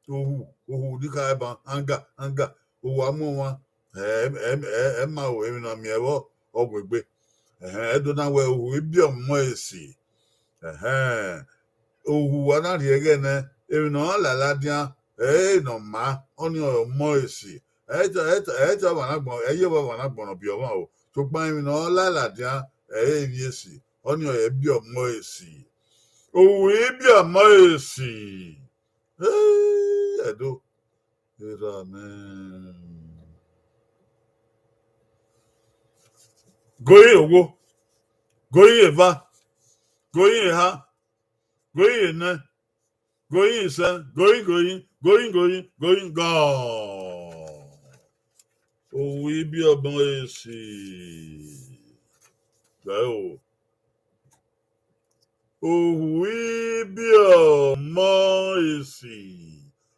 Ohu, ohu ni kha ẹban, anga, anga. Ohu a mu ọmwa. Ẹ, ẹ, ẹ, ẹ ma ho emwi ne a miẹn vbọ, ọ gu egbe. Ẹhẹn, ẹ do na wẹ ohu ibiọmọ esi. Ẹhẹn, ohu a na rhie ẹghẹ nẹ, emwi ne ọ la ladian, ẹ, ne ọ ma, ọnii ọre ọmọ esi. Ẹ i te, ẹ i te, ẹ i te ọmwa na gbọn, ẹ i ye ọmwa na gbọnnọ biẹ ọmwa o. Sokpan emwi ne ọ la ladian, ẹ, emwi esi, ọnii ọre ibiọmọ esi. Ohu ibiọmọ esi. Hey, Ẹdo. Erha mwẹ. Goyin owo, goyin eva, goyin eha, goyin enẹ, goyin isẹ, goyin, goyin, goyin, goyin, goyin, gọ. Ohu ibiọmọ esi. Gba o. Ohu ibiọmọ esi.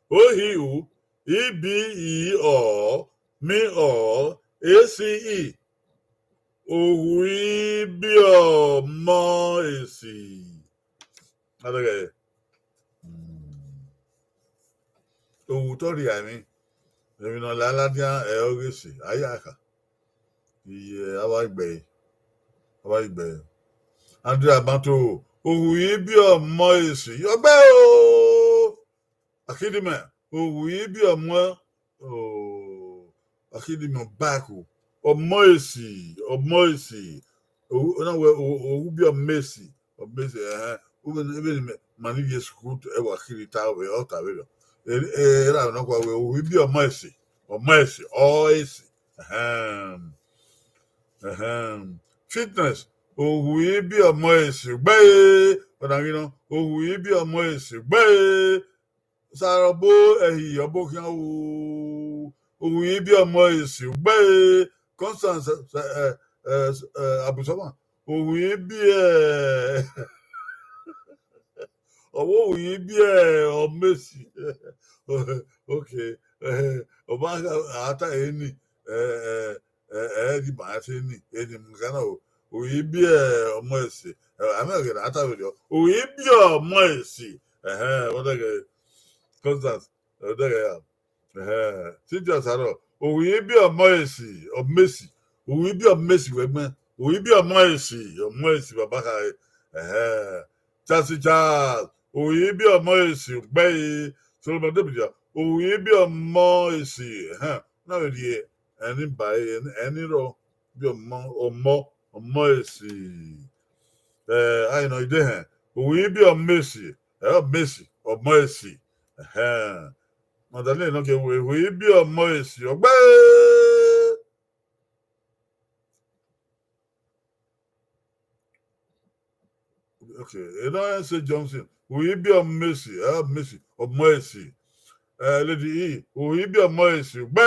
Ohiu, ibi, i, ọ, mi, ọ, esi, i. Ohu ibiọmọ esi. Adẹghẹ. Hmm. Ohu tọ rhia emwi. Emwi ne ọ la ladian, ẹ, ọghe esi, a ya kha. Iye, a wa gbe ẹre. A wa gbe ẹre. Andrea Mato, ohu ibiọmọ esi. Ọgbe o! Akidimẹ, ohu ibiọmọ, o, Akidimẹ back o. Ọmọ esi, ọmọ esi. Ohu, ọ na wẹ, o, ohu ibiọmọ esi. Ọ bẹsẹ, ẹhẹn, u vbe, vbene mẹ, ma ni vbe school, ẹ wa khiri ta vbe, ọ ta vberriọ. E, e, erha nọkhua wẹ, ohu ibiọmọ esi, ọmọ esi, ọ esi. Ẹhẹn. Ẹhẹn. Fitness, ohu ibiọmọ esi, gbe, ọ na ghi nọ, ohu ibiọmọ esi, gbe. Sarọbo ẹhi ọbo khian o, ohu ibiọmọ esi, gbe. Constance, eh, eh, eh, Abusọmwa, ohu ibiẹ, ọvbo ohu ibiẹ ọmọ esi. Okay, eh, ọ ma gha ta eni, eh, eh, eh, eh, di ma se eni, eni mu gha na o, ohu ibiẹ ọmọ esi, eh, a ma ghe na ta vberriọ, ohu ibiẹ ọmọ esi, ẹhẹn, ọ dẹghẹ, Constance, ọ dẹghẹ ya. Ẹhẹn, Cynthia Sarọ, ohu ibiẹ ọmọ esi, ọmọ esi, ohu ibiẹ ọmọ esi wẹ gbẹn, ohu ibiẹ ọmọ esi, ọmọ esi baba khare. Ẹhẹn, Chasi Charles, ohu ibiẹ ọmọ esi, gbe ẹre. Solomon David ya, ohu ibiẹ ọmọ esi, ẹhẹn, na vbe rhie ẹni ba ẹre, ẹni rọ, ibiẹ ọmọ, ọmọ, ọmọ esi. Eh, a i nọ idehẹn, ohu ibiẹ ọmọ esi, Ẹ, Messi, ọmọ esi. Ẹhẹn. Madalin nọ ke wẹ, uhu ibiẹ ọmọ esi, ọgbe. Okay, enough say Johnson, uhu ibiẹ ọmọ esi, ẹ, Messi, ọmọ esi. Ẹ, Lady E, uhu ibiẹ ọmọ esi, ọgbe.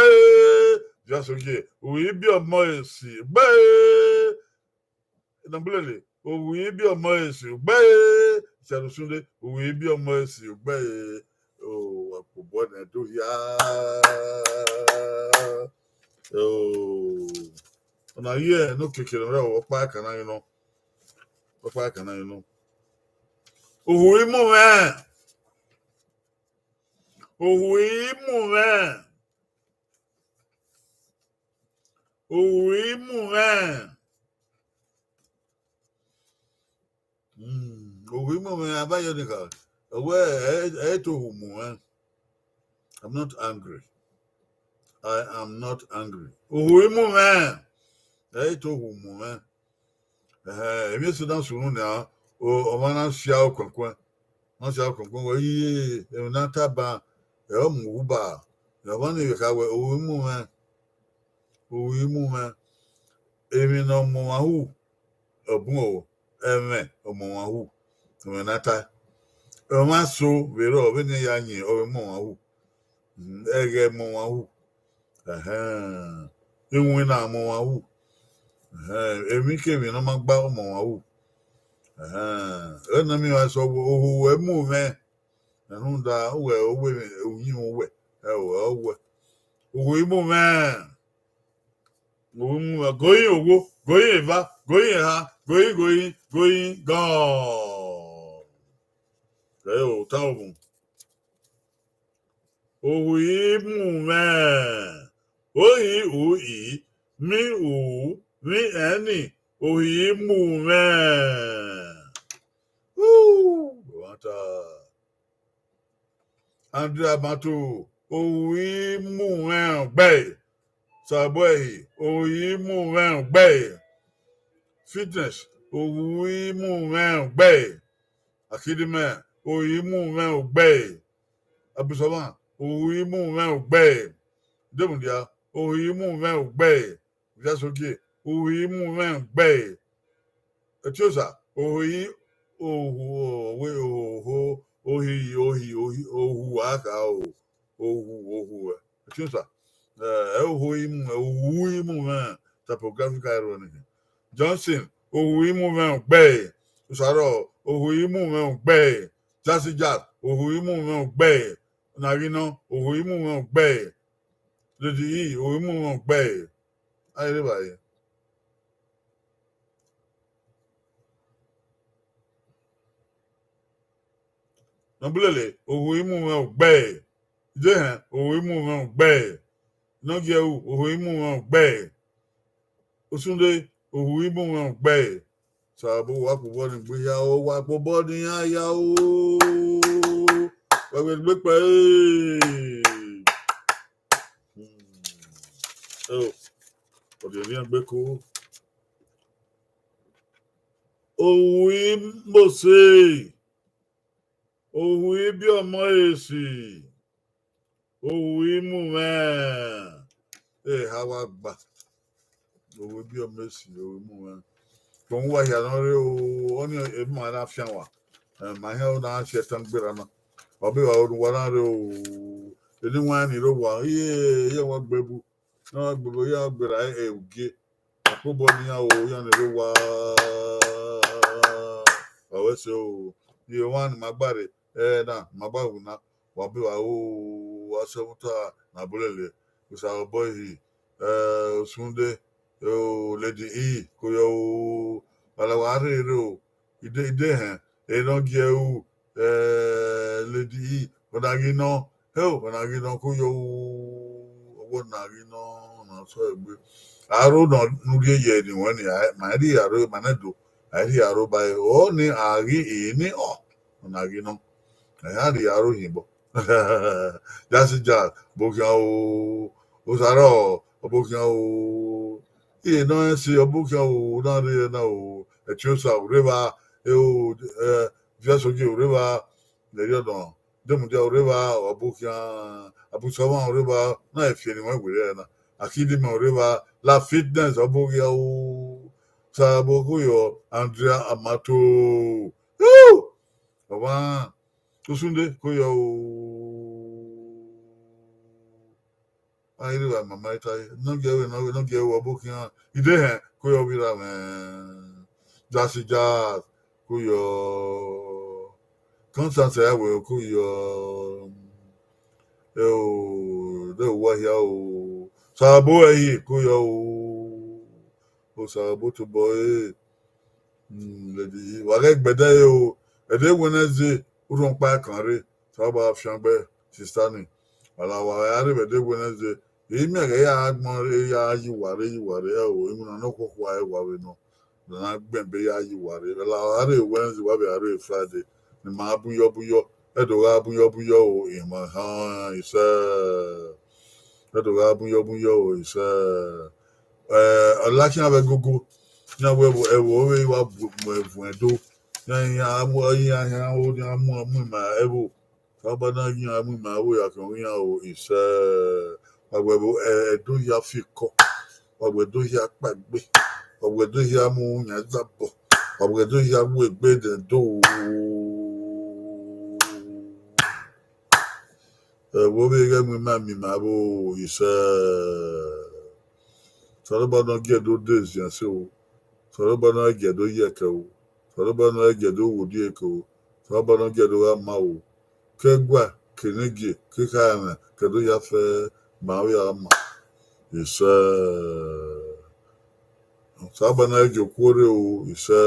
Just okay, uhu ibiẹ ọmọ esi, ọgbe. Nọbulele, uhu ibiẹ ọmọ esi, ọgbe. Sẹrusunde, uhu ibiẹ ọmọ esi, ọgbe. O, akpobọ nẹ do hia. O, ọna ye ne okiekie ne ọ rre ọkpa ẹkan na ghi nọ. Ọkpa ẹkan na ghi nọ. Uhu imu mwẹ. Uhu imu mwẹ. Uhu imu mwẹ. Mm, uhu imu mwẹ, abayọ ni kha. Wẹ, ẹ, ẹ i to uhu mu mwẹ. I'm not angry. I am not angry. Uhu imu mwẹ. Ẹ i to uhu mu mwẹ. Ẹhẹn, emwi eso na sunu nia, o, ọmwa na sia okuẹnkuẹn. Na sia okuẹnkuẹn wẹ, iye, emwi na taba, ẹ, ọ mu uhu ba. Ẹ, ọmwa ni vbe kha wẹ, uhu imu mwẹ. Uhu imu mwẹ. Emwi ne ọ mu ọmwa hu, ọ bun o, ẹmwẹ ọ mu ọmwa hu, ẹmwẹ ne a ta. Ọmwa so vbe rrọọ, vbene iran ya yin, ọ vbe mu ọmwa hu. Mhm, ẹghẹ mu ọmwa hu. Ẹhẹn. Iwinna mu ọmwa hu. Ẹhẹn. Emwikemwi ne ọ ma gba, ọ mu ọmwa hu. Ẹhẹn. Ẹna miẹn ọmwa sẹ wẹ, uhu wẹ mu mwẹ. Rhunmwuda, uwẹ, uwẹ, uyinmwẹ uwẹ, ẹ, uwẹ, uwẹ. Uhu imu mwẹ. Uhu imu mwẹ. Going owo, going eva, going eha, going, going, going gone. Ẹ, o, ta ovun. Uhu imu mwẹ. Ohi, u, i, mi, u, mi, ẹni. Uhu imu mwẹ. Woo! Ẹmwata. Andrea Mato, uhu imu mwẹ ọgbe. Saboehi, uhu imu mwẹ ọgbe. Fitness, uhu imu mwẹ ọgbe. Akidimẹ, uhu imu mwẹ ọgbe. Abusọmwa, uhu imu mwẹ ọgbe. Demundia, uhu imu mwẹ ọgbe. Viasogie, uhu imu mwẹ ọgbe. Etiosa, uhu i, uhu, owe, oho, ohi, ohi, ohi, uhu a kha o, uhu, uhu, ẹ. Etiosa, ẹ, ẹ, uhu imu, ẹ, uhu imu mwẹ typographical error ni. Johnson, uhu imu mwẹ ọgbe. Usarọ, uhu imu mwẹ ọgbe. Jasi Jack, uhu imu mwẹ ọgbe. Na ghi nọ, uhu imu mwẹ ọgbe. Lady E, uhu imu mwẹ ọgbe. A i re evbare. Nọbulele, uhu imu mwẹ ọgbe. Idehẹn, uhu imu mwẹ ọgbe. Nọgiẹru, uhu imu mwẹ ọgbe. Osunde, uhu imu mwẹ ọgbe. Sabo, wa kpobọ ni gbe ya o, wa kpobọ ni ya ya o. Wa gbe gbe kpẹ, eh. Hmm. Oh, ọdẹ ni gbe ko. Uhu i Mose, uhu ibiẹ ọmọ esi, uhu imu mwẹ. Eha wa gba. Uhu ibiẹ ọmọ esi, uhu imu mwẹ. Kpọnmwẹ uwa hia ne ọ rre o, ọni emwa na fian wa. Eh, ma hẹn ọ na si ẹtan gberra na. Ọ be wa ru wa na rre o. Eni wan ni rre owa, iye, iye wa gbe bu. Na gbe bu, iye gberra, eh, eh, ugie. Akpobọ ne iran o, iran ni rre owa. Wa wẹ sẹ o. Iye wan ni ma gba rre, eh, na, ma gba ru na. Wa be wa o, wa sẹ vbe ota na bolele. Osa obọ ehi, eh, Osunde, eh, o Lady E, ko yọ o, wa la wa rre rre o. Ide, idehẹn, ẹ, nọgiẹru, eh, Lady E, ọ na ghi nọ, hell, ọ na ghi nọ ko yọ o, ọwọ na ghi nọ, na sọ egbe. Aro nọ ne u rhie ye eni ruẹn ni, a, ma i rhie aro, ma nẹ do, a i rhie aro ba e, ọ ni a ghi e ni ọ, ọ na ghi nọ. Ẹ, a rhie aro hin bọ. Jasi ja, ọbokhian o, Osarọ, ọbokhian o, iye nọ rẹn si, ọbokhian o, na rre na o, Ẹtiosa, u rre evba, e o, eh, Viasogie, u rre evba, Nẹrriọ nọ, demudia ore vba, ọ bu khian, Abusọmwa ore vba, na e fi eni wẹn werriẹ na. Akidima ore vba, La Fitness ọ bu ghi a o, Osagbo ko yọ, Andrea Amato. Yoo! Ọmwa, Osunde ko yọ o. A i rri vbe mama ta ẹre, ne ọ gie ẹvbo, ne ọ gie ẹvbo ọ bu khian, Idehẹn ko yọ vbe ra mwẹ, Jazzy Jazz ko yọ, Constance Ayawe ko yọ, ẹ o, de uwa hia o, Osagbo ẹre ko yọ o, Osagbo tobọ ẹre. Lady, wa ghẹ gbẹdẹ ẹre o, ẹdẹ Wednesday, urhunmwuda kan rre, Osanobua fiangbe, sister ni. Wa la wa gha rre vbe ẹdẹ Wednesday, I miẹn ghẹ ya gbọn rre, ya yi uwa rre, yi uwa rre, ẹ o, iwinna ne ọ khuọkhua ẹre wa vbe nọ, ne a na gbẹn ebe ya yi uwa rre. Wa la wa rre Wednesday, wa vbe a rre Friday, ne ima bun yọ, bun yọ, ẹ do gha bun yọ, bun yọ o, ima han isẹ. Ẹ do gha bun yọ, bun yọ o, isẹ. Ẹ, ọ la khian vbe ẹgogo, iran wẹ ẹvbo, ẹvbo vbe wa mu ẹvbo ẹdo, iran, iran mu, iran, iran mu, iran mu, mu ima ẹvbo. Osanobua na gie iran mu ima ẹvbo ya khian iran o, isẹ. Wa wẹ ẹvbo, ẹ, ẹdo hia fi kọ, wa wẹ ẹdo hia kpaegbe, wa wẹ ẹdo hia mu yan zabọ, wa wẹ ẹdo hia wu egbe dẹ do. Ẹvbo vbe ghẹ mu ima miẹn ima ẹvbo, isẹ. Osanobua ne ọ gie ẹdo de ezian ẹse o, Osanobua ne ọ gie ẹdo ye ẹkẹ o, Osanobua ne ọ gie ẹdo wo die ẹkẹ o, Osanobua ne ọ gie ẹdo gha ma o. Ke ẹguae, ke ne gie, ke kha ẹmwẹ, ke ẹdo ya fẹ, ma vbe a ma. Isẹ. Osanobua ne ọ gie okuo rre o, isẹ.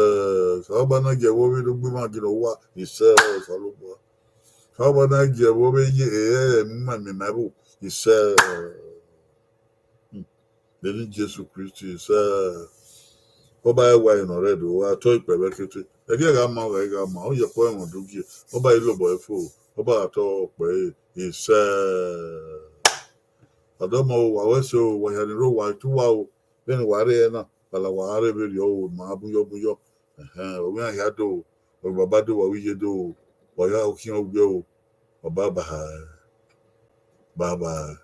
Osanobua ne ọ gie ẹvbo vbe do gbe ima gie ne ọ wa, isẹ, Osanobua. Osanobua ne ọ gie ẹvbo vbe ye, ẹ, ẹ, mu ima miẹn ima ẹvbo, isẹ. Vbe eni Jesu Kristi, isẹ. Ọba ẹwae ne ọ rre Ẹdo, a tọ ikpẹ vbe ẹkete. Ẹghẹ gha ma, ọ gha gha ma, ọ yẹ kpọ ẹmwẹ ọ do gie. Ọba i lobọ ẹre fo, ọba gha tọ ọkpẹ ẹre, isẹ. Ọdọmọ o, wa wẹ ẹse o, wa hia ni rre owa, I tu uwa o, vbene wa rre ẹre na, wa la wa gha rre vberriọ o, ma bun yọ, bun yọ. Ẹhẹn, ọ wẹ iran hia do, ọ wẹ baba do, wa wẹ iye do, wa ya khian owiẹ o, bye bye, bye bye.